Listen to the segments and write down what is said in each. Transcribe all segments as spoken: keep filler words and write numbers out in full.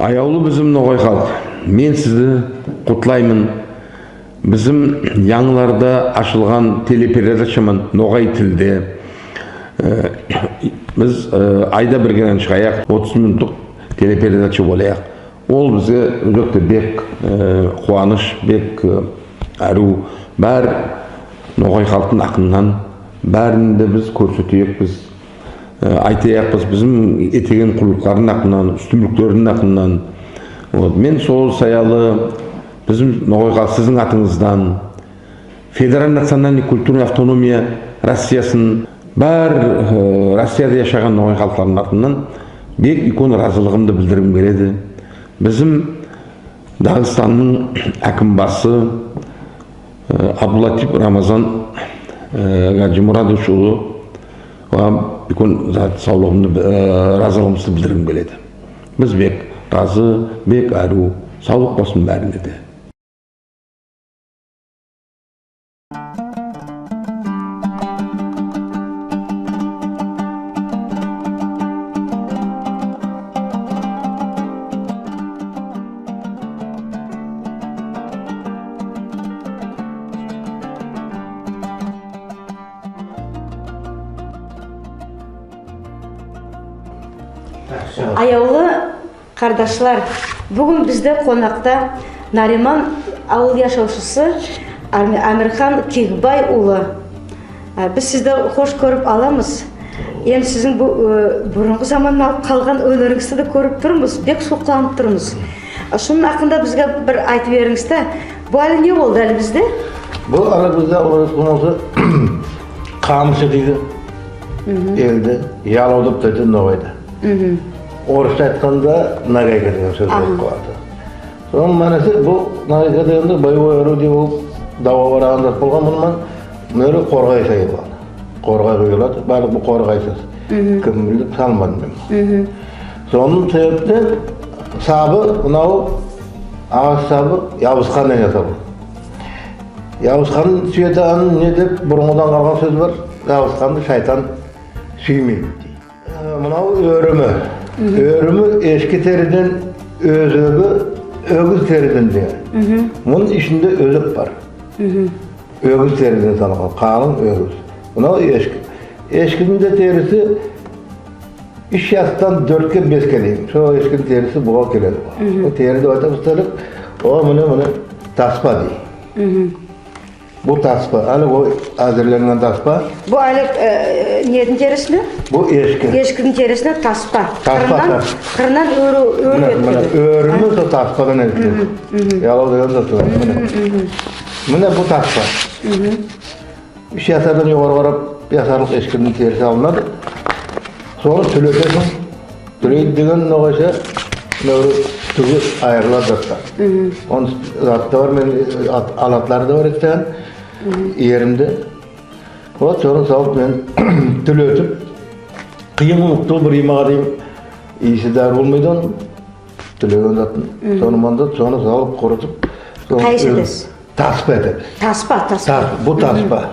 Аявлы бизим ногай халк, мен сизди кутлайман бизим янъыларда ашылган телепередача ман ногай тилде. Э, биз, э, айда бир кере шыгаяк, отыз минутлык телепередача болаяк. Ол бизге оьте бек, э, куваныш, бек, э, аьрув. Баьри ногай халктынъ акыннан баьрин де биз коьрсетеекпиз, э, айтаякпыз бизим этеген куллыклардынъ акыннан, уьстинликлердинъ акыннан. Вот. Мен сол саялы бизим ногай халк, сиздинъ атынъыздан, Федеральный национальный культурный автономия Россиясын, баьри, э, Россияда яшаган ногай халклардынъ атыннан бек уьйкен разылыгымды билдиргим келеди. Бизим Дагыстаннынъ аькимбасы, э, Абдулатип Рамазан, э, Гаджимурадович улы, ога уьйкен зат савлыгымды, э, разылыгымызды билдиргим келеди. Биз бек разы, бек аьрув, савлык болсын баьрине де. Аявлы кардашлар, буьгуьн бизде конакта Нариман авыл яшавшысы Ами-, Амирхан Кегибай улы. А, биз сизди хош коьрип аламыз. Энди сиздинъ бу, э, бурынгы заманнан алып калган оьнеринъизди де коьрип турмыз, бек сукланып турмыз. А, шунынъ акында бизге бир айтып беринъиз де, бу аьли не болды аьли бизде? Бу аьли бизде, орыс болмаса, камшы дейди. Элде ялав деп те айтады ногайда. Орысша айтканда нагайка деген соьз болып калады. Сонынъ маьнеси, бу нагайка дегенде боевой орудие болып давга барган зат болган, мунынъ ман мунавы коргай сайылады. Коргай куйылады, барлык бу коргайсыз. Ким билип салмадым мен. Сонынъ себептен сабы, мунав агаш сабы, ябысканнан ясалган. Ябысканнан суьетаган не деп бурынгыдан калган соьз бар, ябысканды шайтан суьймейди дейди. Э, мунав оьрими. Оьрими эшки териден, оьзеги оьгиз териден деген. Мунынъ ишинде оьзек бар. Оьгиз териден салынган, калынъ оьгиз. Мунав эшки. Эшкидинъ де териси уьш ястан доьртке, беске дейим. Сол эшкидинъ териси буга келеди. Бу тери деп айтамыз делик. О, мине, мине таспа дейди. Бу таспа, аьли ол аьзирленген таспа. Бу аьли, э, нединъ терисиннен? Бу эшки. Эшкидинъ терисиннен таспа. Таспа, кырыннан, таспа. Кырыннан оьруьв, оьруьв этиледи. Мине, мине, оьрими сол таспадан этиледи. Ялав деген зат сол. Мине. Мине бу таспа. Уьш ясардан йогары карап ясарлык эшкидинъ териси алынады. Соны туьлетесинъ. Туьлейди деген ногайша, мине, туьги айырылады заттан. Онынъ заты да бар, мен, ат-, алатлары да бар эди, еринде. Вот, соны салып мен туьлетип, кыйын куллык тувыл, бир йыймага дейим ийиси де аьруьв болмайды онынъ. Туьлеген затын. Соны мунда, соны салып, курытып, соны... Кайсы этесиз? Таспа этемиз. Таспа, таспа. Тас-, бу таспа.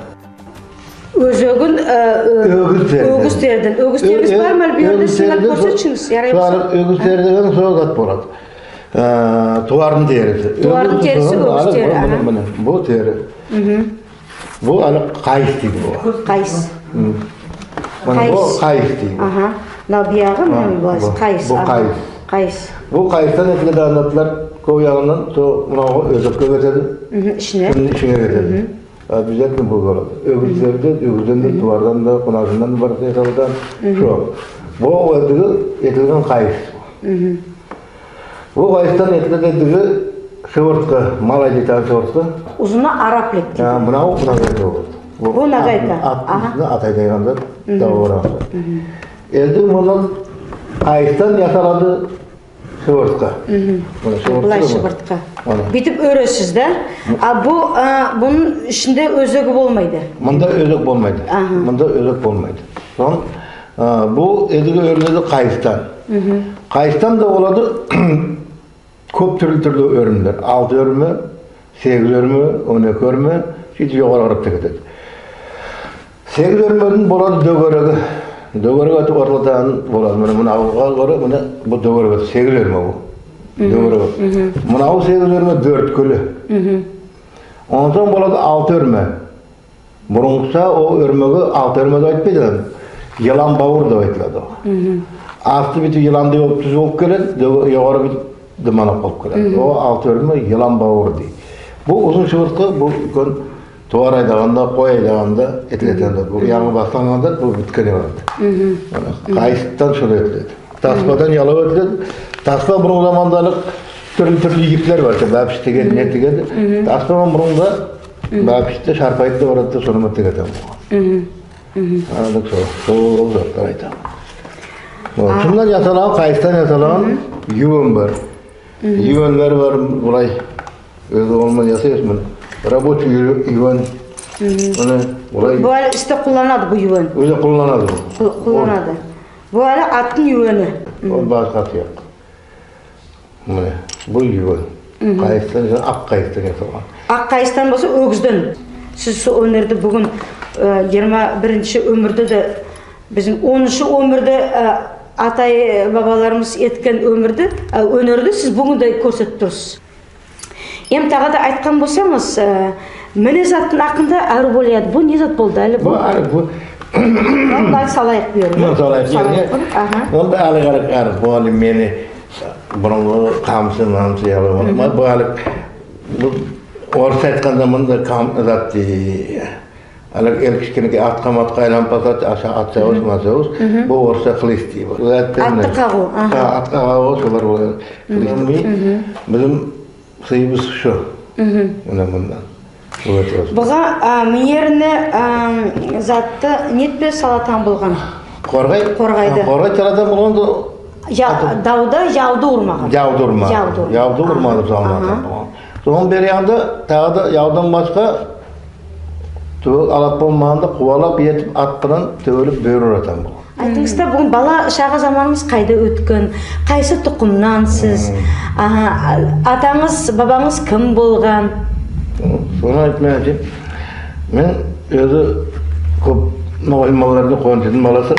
Оьзегин, э, э, оьгиз териден. Оьгиз териден. Оьгиз теригиз бар ма? Бир ерде сынап коьрсетшинъиз, ярай болса. Оьгиз териден сол зат болады. Э, тувардынъ териси. Тувардынъ териси, оьгиз тери, мине, мине, бу тери. Бу аьли кайыс дейди буга. Кайыс. Мине бу кайыс дейди. Аха. Мынав биягы, мине, былай, кайыс. Бу кайыс. Кайыс. Бу кайыстан этиледи, анатлар коьп ягыннан, сол мунавга оьзекке кетеди. Ишине. Шунынъ ишине кетеди. Обязательно бу болады. Оьгизлерден, оьгизден де, тувардан да, куназыннан да, бар сыйкалдан. Шо. Бу эндиги этилген кайыс. Бу кайыстан этиледи эндиги шыбыртка, мал айдайтаган шыбыртка. Узыны арапник дейди. Я, мынав, мынав энди болады. Бу нагайка. Ат, ат уьстине ат айдайган зат, давга барган зат. Энди мунынъ кайыстан ясалады шыбыртка. Мине шыбыртка. Былай шыбыртка. Мине. Буьйтип оьресиз, да? А бу, а, мунынъ ишинде оьзеги болмайды? Мунда оьзек болмайды. Аха. Мунда оьзек болмайды. Сонъ, а, бу эндиги оьриледи кайыстан. Кайыстан да болады коьп туьрли-туьрли оьримлер. Алты оьрими, сегиз оьрими, он эки оьрими, суьйтип йогары карап та кетеди. Сегиз оьримидинъ болады доьгереги. Доьгерек этип орылатаган болады. Мине, мунавга коьре, мине, бу доьгерек этип, сегиз оьрими бу. Доьгерек. Мунавы сегиз оьрме, доьрткуьли. Оннан сонъ болады алты оьрме. Бурынгыша ол оьрмеге алты оьрме деп айтпайды, йылан бавыр деп айтылады ога. Асты буьйтип йыландай болып туьз болып келеди, доьге-, йогары буьйтип думанак болып келеди. Ол алты оьрме йылан бавыр дейди. Бу узын шыбырткы, бу уьйкен тувар айдаганда, кой айдаганда этилетаган зат. Бу янъы басланган зат, бу биткенге барады. Мына кайыстан шыны этиледи. Таспадан ялав этиледи. Таспа бурынгы заманда аьли туьрли-туьрли йиплер бар эди, баьпиш тигеди, не тигеди. Таспа ман бурынгы баьпиш те, шарпайып та барады да, соны ман тигетаган болган. Аьли сол, сол затлар айтаман. Вот. Шыннан ясалган, кайыстан ясалган ювен бар. Ювенлер бар, булай. Оьзи ол ман ясаймыз, мине. Рабочий ю-, ювен. Мине, булай. Бу аьли исте кулланады, бу ювен. Оьзи кулланады. Кул-, кулланады. Бу аьли аттынъ ювени. Ол баска сыяк. Мине, бу ювен. Кайыстан, ак кайыстан ясалган. Ак кайыстан болса, оьгизден. Сиз сол оьнерди буьгуьн, э, йырма биринши оьмирде де, бизим оныншы оьмирде, э, атай-бабаларымыз эткен оьмирди, э, оьнерди сиз буьгуьн де коьрсетип турсыз. Эм тагы да айткан болсанъыз, э, мине заттынъ акында аьрув болады. Бу не зат болды аьли? Бу аьрув, бу. Мунавы салайык бери. Мунавы салайык бери. Салайык бери. Аха. Онда аьли карап, аьрув, бу аьли мине бурынгы камсы-мамсы ясап. Бу аьли, бу орысша айтканда мунда кам-, зат дейди. Аьли эл кишкенекей атка-матка айланып басады, аша ат савыс, мал савыс. Бу орысша хлыст дейди. Атты кагув, аха. Ха, атка кагув, солар болады. Хлыст. Бизим сыйымыз сол. Мине муннан. Буга, а, минерине, а, затты нетпеге салатаган болган? Коргай? Коргайды. А, коргай салатаган болган да. Я, давда явды урмага. Явды урмага. Явды урмага. Явды урмага салатаган болган. Сонъ бери янында тагы да явдан баска тувыл алат болмаганда кувалап этип ат пынан тоьбелеп боьри уратаган болган. Айтынъыз да, буьгуьн бала шага заманынъыз кайда оьткен, кайсы тукымнансыз, а, атанъыз, бабанъыз ким болган? Соны айтпага айтайым. Мен оьзи коьп ногай маллардынъ, Коньсуьттинъ баласы.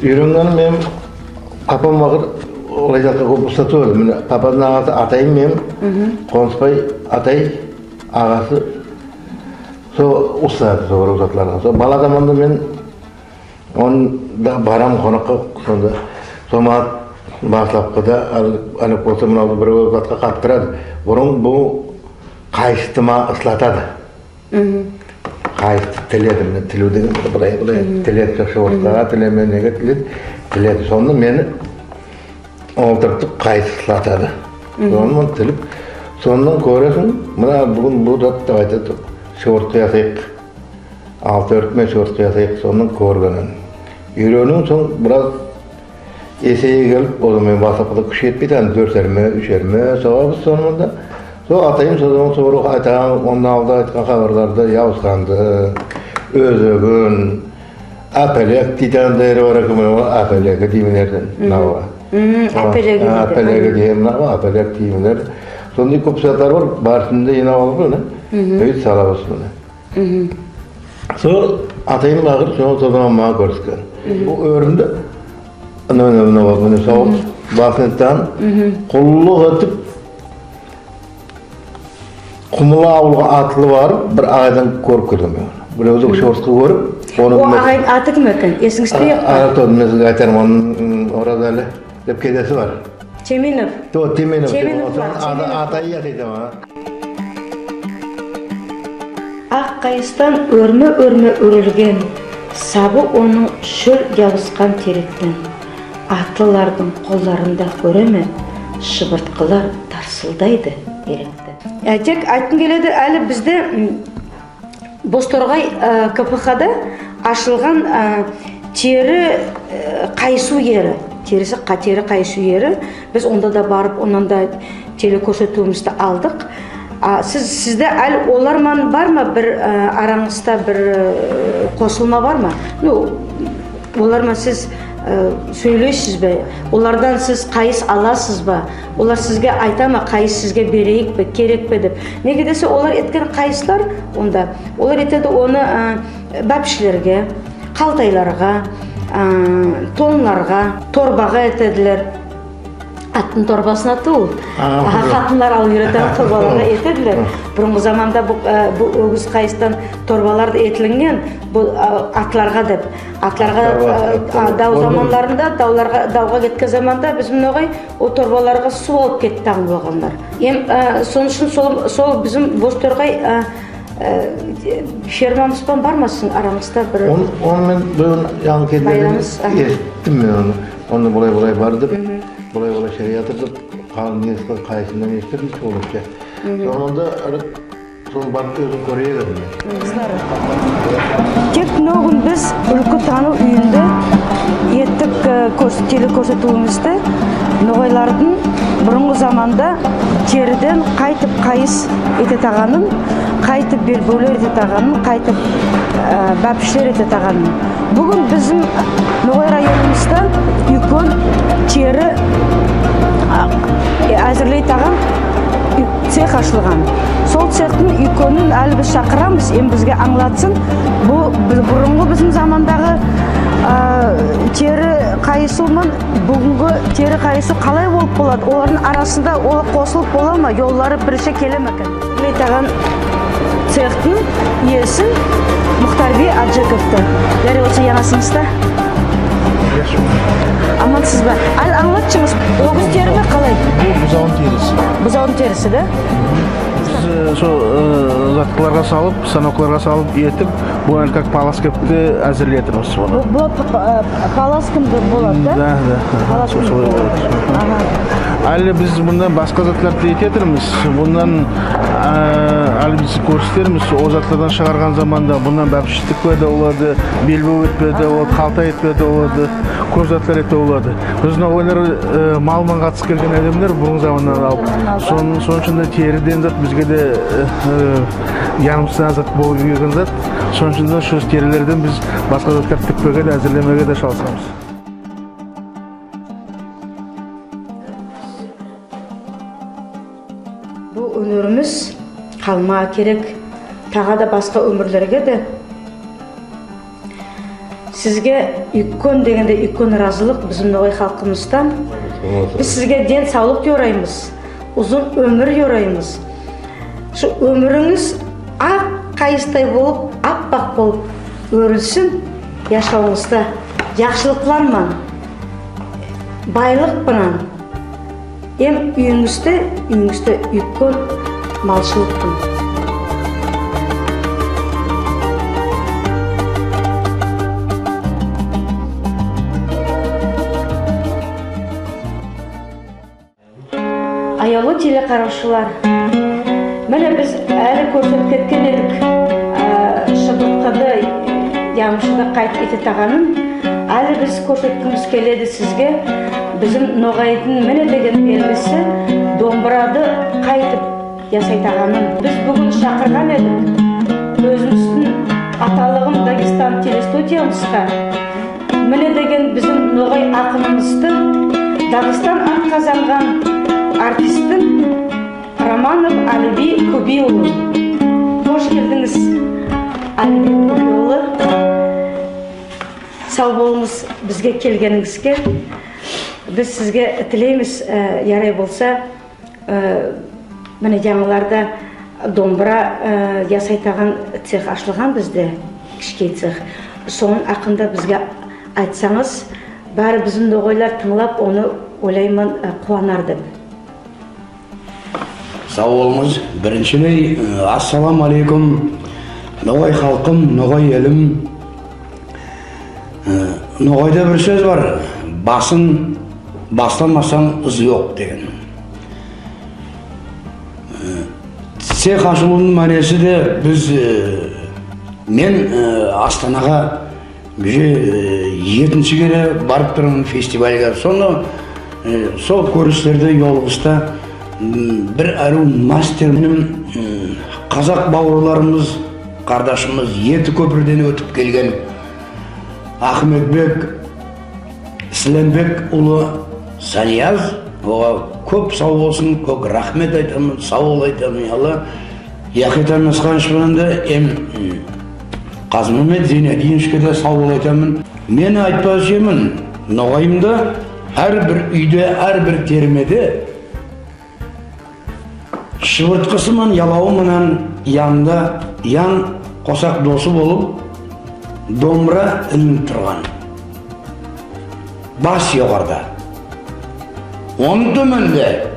Уьйренгеним мен, папам вакыт олай затка коьп уста тувыл эди. Мине, пападынъ агасы атайым мен, Конысбай атай агасы, сол уста эди, сол затларга. Сол бала заманда мен онда бараман конакка, сонда, сол мага баслапкыда, аьли, аьли болса мунавды бирев затка каттырады. Бурын бу кайысты мага ыслатады. Кайысты тиледи, мине, тилуьв деген, булай, булай тиледи, шыбырткыга тилеме, неге тиледи, тиледи. Сонда мени олтыртып кайыс ыслатады. Соны ман тилип, соннан коьресинъ, мына буьгуьн бу зат деп айтады, шыбырткы ясайык. Алты оьртме шыбырткы ясайык, соннан коьргенмен. Уьйренуьв сонъ бираз эсейе келип, ол мен баслапкыда куьш етпейди, ана доьртерме, уьшерме согабыз соны ман да. Сол атайым сол заман сога айтаган, онда алда айткан хабарларда явысканды, оьзегин, аьпелек дейтаган ери бар экен, мине, аьпелеги деймен эрден, мунавга. Аьпелеги дейди. Аьпелеги деймен, мунавга аьпелек деймен эрден. Сондай коьп затлар бар, баьрисин де йыйнап алып, мине, оьйтип салабыз, мине. Сол атайым акыр, сол, сол заман мага коьрсеткен. Бу оьринди, мине, мине, мине, мине, сол басын эткен, куллык этип, Кумлы авылга атлы барып, бир агайдан коьрип келгенмен. Биревди шыбырткы коьрип, оны... Ол агайдынъ аты ким экен? Эсинъизде ме? А, а, тот, мен сизге айтарман, м, Оразали деп кедеси бар. Теменов. Тот, Теменов. Теменов бар, Теменов. Ата, ата ия дейди ма? Ак кайыстан оьрме-оьрме оьрилген, сабы онынъ шоьл ябыскан теректен. Атлылардынъ колларында коьремен, шыбырткылар тарсылдайды эректе. Э, тек айткым келеди, аьли бизде, м, Бозторгай, э, КПХ-да ашылган, э, тери, э, кайысув ери. Териси ка-, тери кайысув ери. Биз онда да барып, оннан да телекоьрсетуьвимизди алдык. А сиз, сизде аьли олар ман барма бир, э, аранъызда бир, э, косылма барма? Ну, олар ман сиз, э, соьйлейсизбе? Олардан сиз кайыс аласызба? Олар сизге айтама, кайыс сизге берейикпе, керекпе деп? Неге десе, олар эткен кайыслар онда, олар этеди оны, э, баьпишлерге, калтайларга, э, тонларга, торбага этедилер. Аттынъ торбасына тувыл. А, аха, хатынлар алып юретаган торбаларга этедилер. Бурынгы заманда бу, аь, бу оьгиз кайыстан торбалар да этилинген, бу, аь, атларга деп. Атларга, атларга, аь, атларга. А, дав заманларында, давларга, давга кеткен заманда бизим ногай ол торбаларга сув алып кететаган болганлар. Эм, аь, сонынъ уьшин сол, сол бизим бозторгай, аь, аь, фермамыз бан бар ма сиздинъ аранъызда бир? Оны, оны мен быйыл янъы келгенде эситтим мен оны. Оны булай-булай бар деп, булай-булай шариат деп, калын несин, кайсыннан эситтим, сол экен. Сонда ары, соны барып оьзим коьрейим дедим мен. Тек мине буьгуьн биз «Уьлки танув уьйинде» эттик, аь, коьрс-, телекоьрсетуьвимизди ногайлардынъ бурынгы заманда териден кайтип кайыс этетаганын, кайтип белбевлер этетаганын, кайтип, аь, баьпишлер этетаганын. Буьгуьн бизим Ногай районымызда уьйкен тери, а, аьзирлейтаган уьй-, цех ашылган. Сол цехтинъ уьйкенин аьли биз шакырамыз, эм бизге анълатсын. Бу би-, бурынгы бизим замандагы, а, тери кайысув ман буьгуьнги тери кайысув калай болып болады? Олардынъ арасында ол косылып бола ма? Йоллары бирше келе ме экен? Аьзирлейтаган цехтинъ иеси Мухтарбий Аджековты. Ярай болса, янасынъызда. Амансызба? Аьли анълатшынъыз, оьгиз тери ме, калай? Бу бузавдынъ териси. Бузавдынъ териси, да? Биз, аь, сол, аь, затларга салып, станокларга салып, этип, бу аьли как палас кепте аьзирлеймиз буны. Бу, бу п-, п-, аь, палас кимди болады, да? Да, да. Палас кимди болады. Аха. Аьли биз муннан баска затларды этетаганмыз. Муннан, аь, аьли биз коьрсетермиз, ол затлардан шыгарган заманда муннан баьпиш тикпе де болады, белбев этпе де болады, калта этпе де болады, коьп затлар этпе болады. Бизим ногайлар, аь, мал ман катысып келген аьдемлер бурынгы заманнан алып. Сонынъ, сонынъ уьшин де териден зат бизге де, аь, аь, янымызда зат болып юрген зат. Сонынъ уьшин де сол терилерден биз баска затлар тикпеге де, аьзирлемеге де шалысамыз. Бу оьнеримиз калмага керек, тагы да баска оьмирлерге де. Сизге уьйкен дегенде уьйкен разылык бизим ногай халкымыздан. Биз сизге ден савлык йораймыз, узын оьмир йораймыз. Шу оьмиринъиз ак кайыстай болып, аппак болып оьрилсин, яшавынъызда яхшылыклар ман, байлык пынан. Эм уьйинъизде, уьйинъизде уьйкен малшылык пан. Аявлы телекаравшылар, мине биз аьли коьрсетип кеткен эдик, аь, шыбырткыды, ямышыды кайтип этетаганын. Аьли биз коьрсеткимиз келеди сизге бизим ногайдынъ мине деген белгиси домбырады кайтип ясайтаганын. Биз буьгуьн шакырган эдик оьзимиздинъ «Аталыгым Дагестан» телестудиямызга мине деген бизим ногай акынымызды, Дагестан ат казанган артистин Романов Алибий Куби улы. Хош келдинъиз, Алибий Куби улы. Сав болынъыз бизге келгенинъизге. Биз сизге тилеймиз, аь, ярай болса, аь, мине янъыларда домбыра, аь, ясайтаган цех ашылган бизде, кишкей цех. Сонынъ акында бизге айтсанъыз, баьри бизим ногайлар тынълап, оны, ойлайман, аь, куванар деп. Сав болынъыз. Бириншилей, аь, ассаламу алейкум, ногай халкым, ногай элим. Аь, ногайда бир соьз бар: «Басын басламасанъ, ызы йок» деген. Аь, цех ашылувынынъ маьнеси де, биз, аь, мен, аь, Астанага уже, аь, етинши кере барып тураман фестивальге. Сонда, аь, сол коьрислерде, йолыгыста, м, бир аьрув мастер, меним, м, казак бавырларымыз, кардашымыз, ети коьпирден оьтип келген Ахметбек Силембек улы Санияз, ога коьп сав болсын, коьп рахмет айтаман, сав бол айтаман, Алла Яхья Таймасханович пан да, эм, м, Казмамет Зейнединовичке де сав бол айтаман. Мен айтпага суьемен, ногайымда Аьр бир уьйде, аьр бир термеде шыбырткысы ман, ялавы ман янында ян косак досы болып домбыра илинип турган. Бас йогарыда. Онынъ тоьменде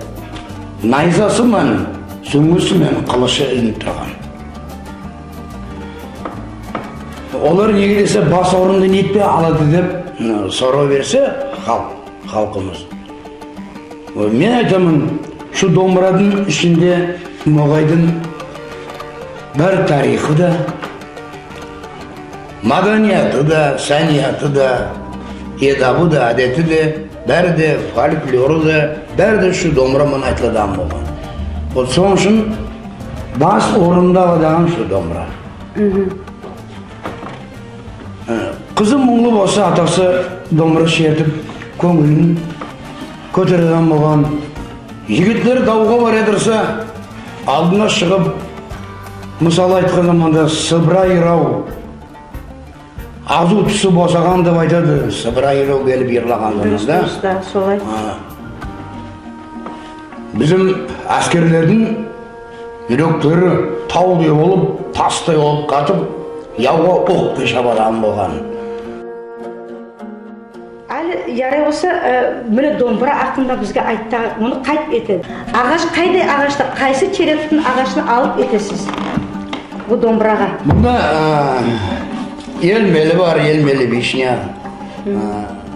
найзасы ман, суьнъгиси мен кылышы илинип турган. Олар неге десе бас орынды нетпей алады деп, м, сорав берсе халк, халкымыз. Мен айтаман, шу домбырадынъ ишинде ногайдынъ бар тарихы да, маданияты да, санияты да, эдабы да, аьдети де, баьри де, фольклоры да, баьри де шу домбыра ман айтыладыган болган. Вот сонынъ уьшин бас орынды аладыган шу домбыра. Аь, кызы мунълы болса, атасы домбыра шертип, коьнъилин коьтеретаган болган. Йигитлер явга бараятырса, алдына шыгып, мысалы айткан заманда сыбыра йырав, азув тиси босаган деп айтады, сыбыра йырав келип йырлаган заманда. Дурыс, дурыс, да, солай. А. Бизим аьскерлердинъ юреклери тавдай болып, тастай болып катып, явга ок пен шабатаган болган. Аьли ярай болса, аь, мине домбыра акында бизге айт та, оны кайтип этеди? Агаш, кайдай агашты, кайсы теректинъ агашын алып этесиз бу домбырага? Мунда, аь, эльмели бар, эльмели вишня. Аь,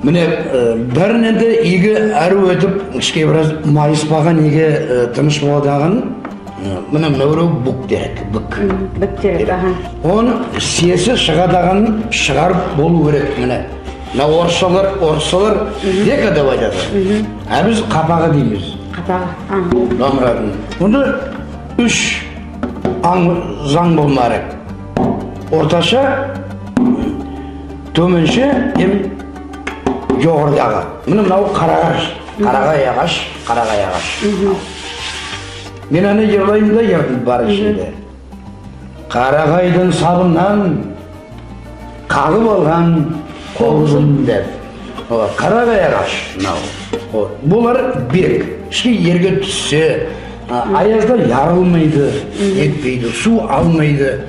мине, аь, баьриннен де ийги аьруьв этип, кишкей бираз майыспага, неге, аь, тыныш боладыган, мине, мынав бирев бук терек, бук. Бук терек, аха. Онынъ сеси шыгатаган, шыгарып болув керек, мине. Мына орысшалар, орысшалар дека деп айтады. А биз капагы деймиз. Капагы, аха. Домбырадынъ. Мунда уьш анъ, занъ болма керек. Орташа, тоьменше эм йогарыдагы. Мине мынав карагаш, карагай агаш, карагай агаш. Мен аны йырлайман да, йырдынъ бар ишинде. Карагайдынъ сабыннан кагып алган кобызым деп. О, карагай агаш мынав. О, булар берк. Кишкей ерге туьссе, а, аязда ярылмайды, нетпейди, сув алмайды.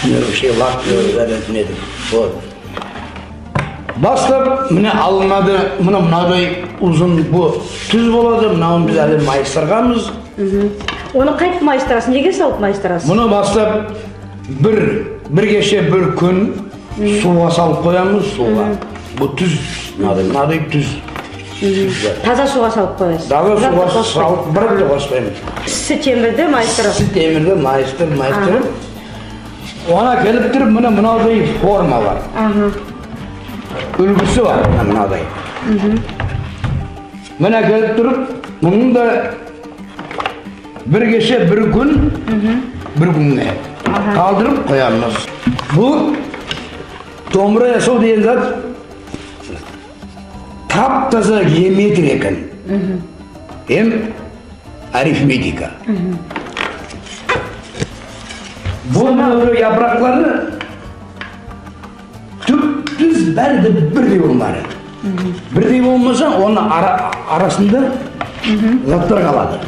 Вообще лак, э, нетеди. Вот. Баслап, мине, алынады, мине, мынадай узын, бу туьз болады, мынавын биз аьли майыстырганмыз. Оны кайтип майыстырасыз, неге салып майыстырасыз? Муны баслап бир, бир кеше, бир куьн сувга салып коямыз, сувга. Бу туьз, мынадай, мынадай туьз. Таза сувга салып коясыз? Таза сувга салып, бир зат та коспаймыз. Исси темирде майыстырып? Исси темирде майыстырып, майыстырып. Оны келип турып, мине, мынадай форма бар. Уьлгиси бар, мине, мынадай. Мине, келип турып, мунынъ да бир кеше, бир куьн, бир куьнге калдырып коямыз. Бу домбыра ясав деген зат тап-таза геометрия экен. Эм арифметика. Бу, мине, япыраклары туьп-туьз баьри де бирдей болма керек. Бирдей болмаса, онынъ ара-, арасында затлар калады.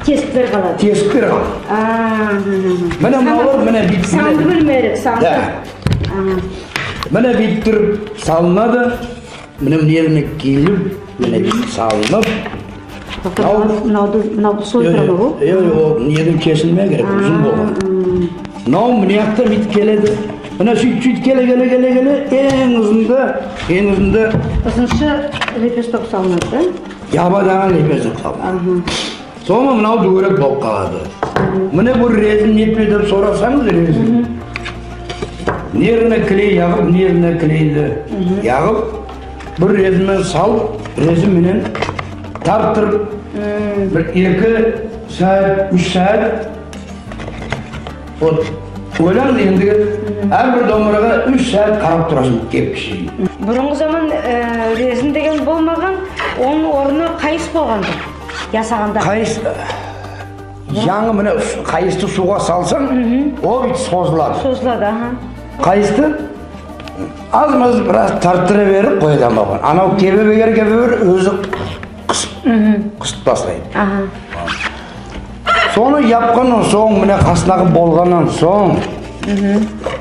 Тесиклер калады. Тесиклер калады. Мине мыналар, мине буьйтип. Санды билмеге керек, санды. Да. Мине буьйтип турып салынады. Мине, мине, мине келип, мине буьйтип салынып. Токта, мынав, мынавды, мынав сойып турады го? Э, э, ол неден кесилмеге керек, узын болган. Мынав мына якта буьйтип келеди. Мине суьйтип, суьйтип келе, келе, келе, келе, энъ узында, энъ узында. Узынша лепесток салынады, да? Ябатаган лепесток салынады. Соны мынав доьгерек болып калады. Мине, бу резин нетпе деп сорасанъыз, резин. Нервный клей ягып, нервный клейди ягып, бир резин мен салып, резин менен тарттырып, бир эки саьат, уьш саьат. Вот. Ойланъыз энди, аьр бир домбырага уьш саьат карап турасынъ, кепкише. Бурынгы заман, э, резин деген болмаган, онынъ орнына кайыс болган-ды, ясаганда. Кайыс, янъы мине кайысты сувга салсанъ, ол буьйтип созылады. Созылады, аха. Кайысты Аз-маз бираз тарттыра берип кояды ана. Анав кебе бер, кебе бер, оьзи кыс-, кысып таслайды. Аха. Соны япканнан сонъ, мине каснагы болганнан сонъ,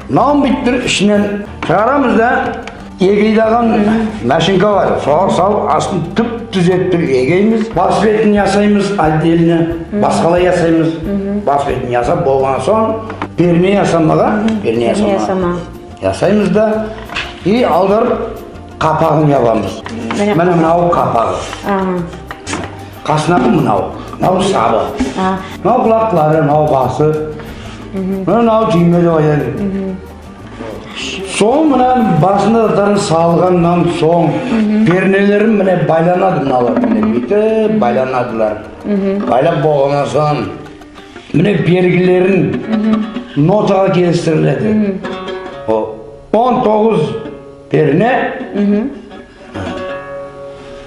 нан буьйтип ишиннен шыгарамыз да, эгейтаган машинка бар, сога салып, астын туьп-туьз этип эгеймиз. Бас бетин ясаймыз отдельно, баскалай ясаймыз. Бас бетин ясап болганнан сонъ, перне ясамага, перне ясамага. Ясаймыз да, и авдарып капагын ябамыз. Мине. Мине мынав капагы. Аха. Каснагы мынав, мынав сабы. А. Мынав кулаклары, мынав басы. Мине мынав туьйме деп айтады. Сонъ мына басына затларын салганнан сонъ, пернелерин мине байланады мыналар, мине буьйтип байланадылар. Байлап болганнан сонъ, мине белгилерин нотага келистириледи. О, он тогыз перне.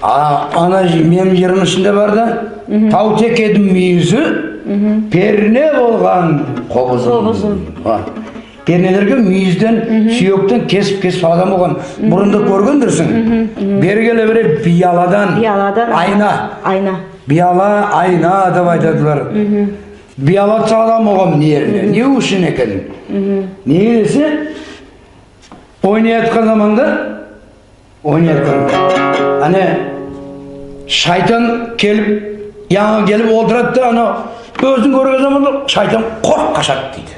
А, ана меним йырымнынъ ишинде бар да. Тавтекединъ муьйизи перне болган кобызым. Кобызым. А. Пернелерге муьйизден, суьектен кесип-кесип салган болган. Бурында коьргендирсинъ. Бери келе бере бияладан, бияладан айна. Айна. Бияла, айна деп айтадылар. Бияла салган болган мине ерине. Не уьшин экен? Неге десе, ойнайяткан заманда, ойнайяткан, ане, шайтан келип, янынъа келип олтырады да, анав оьзин коьрген заманда шайтан коркып кашады дейди.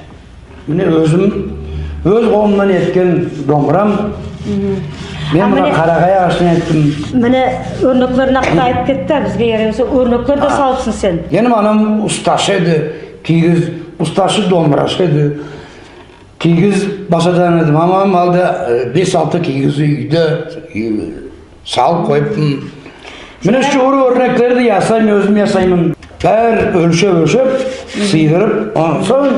Мине оьзим, оьз колымнан эткен домбырам. Мен мына карагай агашыннан эттим. Мине оьрнеклерин ак та айтып кет те, бизге ярай болса, оьрнеклер де салыпсынъ сен. Меним анам усташы эди, кийиз усташы, домбырашы эди. Кийиз басатаган эди. Мамам алды, э, бес-алты кийиз уьйде, уьй-, салып койыппан. Мине шу оьрнеклерди ясайман, оьзим ясайман. Баьри оьлшеп-оьлшеп, сыйдырып, оннан сонъ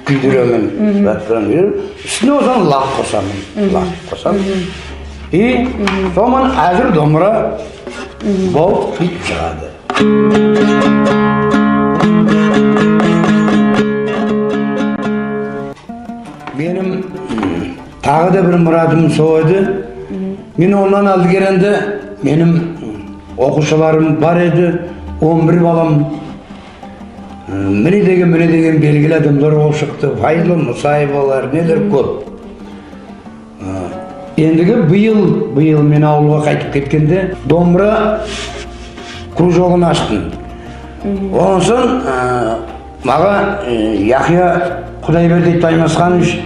куьйдиремен. Затларын куьйдирип, уьстине оннан лак косаман. Лак косаман. И сонъ аьзир домбыра болып буьйтип шыгады. Меним, м, тагы да бир мырадым сол эди. Мен оннан алды келгенде, меним, м, окувшыларым бар эди, он бир балам. М, мине деген, мине деген белгили аьдемлер болып шыкты. Файзулла Мусаевалар, нелер коьп. А, эндиги быйыл, быйыл мен авылга кайтып кеткенде, домбыра кружогын аштым. Оннан сонъ, а, мага, э, Яхья Кудайбердиев Таймасханович,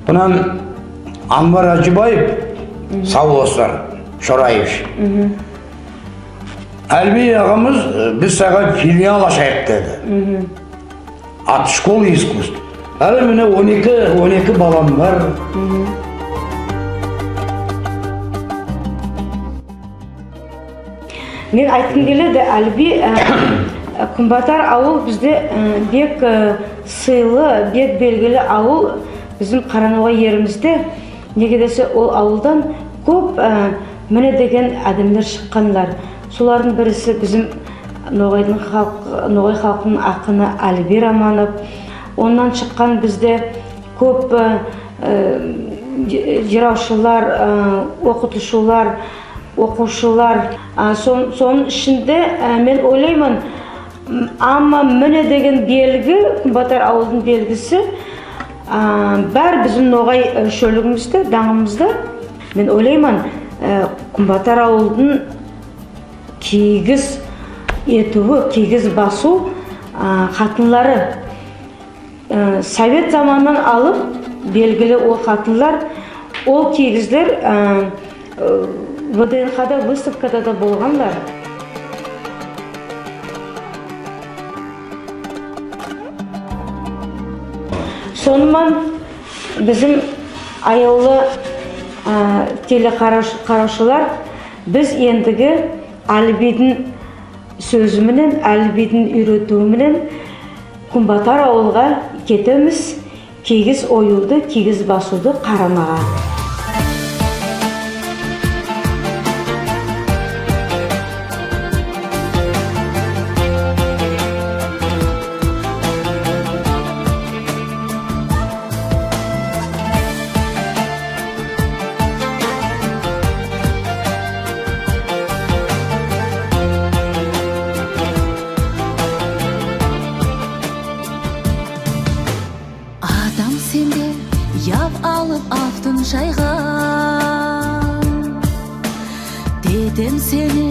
оннан Анвар Аджибаев, сав болсынлар, Шораевич. Алибий агамыз, э, биз сага филиал ашайык деди. От школы искусств. Аьли мине он эки, он эки балам бар. Мен айткым келеди, Алибий, э, Куьнбатар авыл бизде, э, бек, э, сыйлы, бек белгили авыл бизим Караногай еримизде. Неге десе, ол авылдан коьп, аь, мине деген аьдемлер шыкканлар. Солардынъ бириси бизим ногайдынъ халк, ногай халкынынъ акыны Алибий Романов. Оннан шыккан бизде коьп, аь, аь, йыравшылар, аь, окытувшылар, окувшылар. А, сон-, сонынъ ишинде, аь, мен ойлайман, М, амма мине деген белги, Куьнбатар авылдынъ белгиси, а, бар бизим ногай, э, шоьлигимизде, данъымызда. Мен ойлайман, э, Куьнбатар авылдынъ кийиз этуьви, кийиз басув, а, хатынлары. Э, совет заманыннан алып белгили ол хатынлар, ол кийизлер, э, э, ВДНХ-да выставкада да болганлар. Соны ман бизим аявлы, э, телекарав-, каравшылар, биз эндиги Алибийдинъ соьзи мен, Алибийдинъ уьйретуьви мен Куьнбатар авылга кетемиз, кийиз оювды, кийиз басувды карамага. Сен де яв алып автын шайган, тетем сени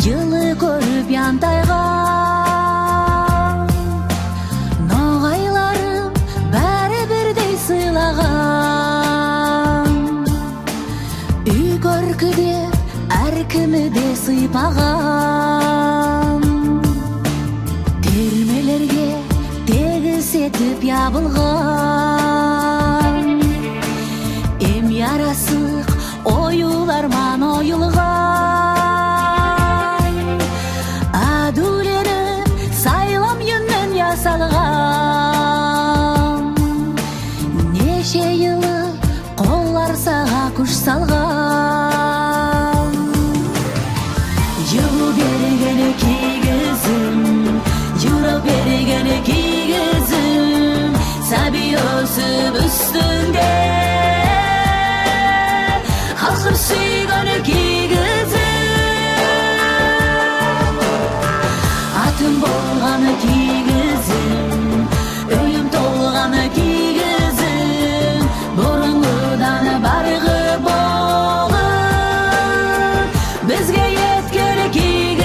йылы коьрип янтайган. Ногайларым баьри бирдей сыйлаган, уьй коьрки деп аьр кими де сыйпаган. Термелерге тегис этип ябылган, эм ярасык оювлар ман ойылган. Аьдуьвленип сайлам юннен ясалган. Неше йылы коллар сага куьш салган. Йылув берген кийизим, йырав берген кийизим, сабий оьсип уьстинъде, халкым суьйген кийизим, атым болган кийизим, уьйим толган кийизим, бурынгыдан баргы болып, бизге еткен кийизим.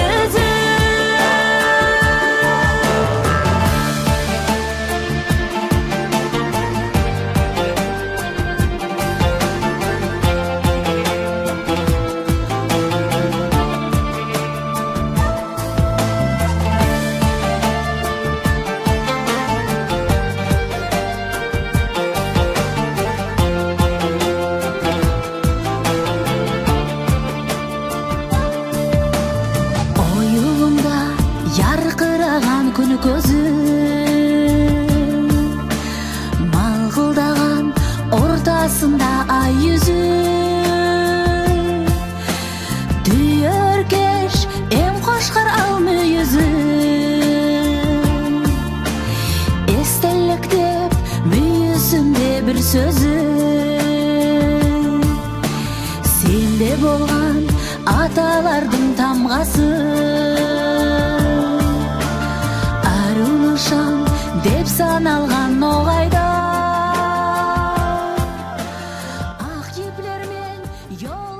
Оювымда яркыраган куьн коьзи, манъгылдаган ортасында ай юзи, туьеркеш эм кошкар ал муьйизи, эстелик деп муьйисинде бир соьзи. Сенде болган аталардынъ тамгасы, ару нышан деп саналган ногайда. Ак йиплер мен йо-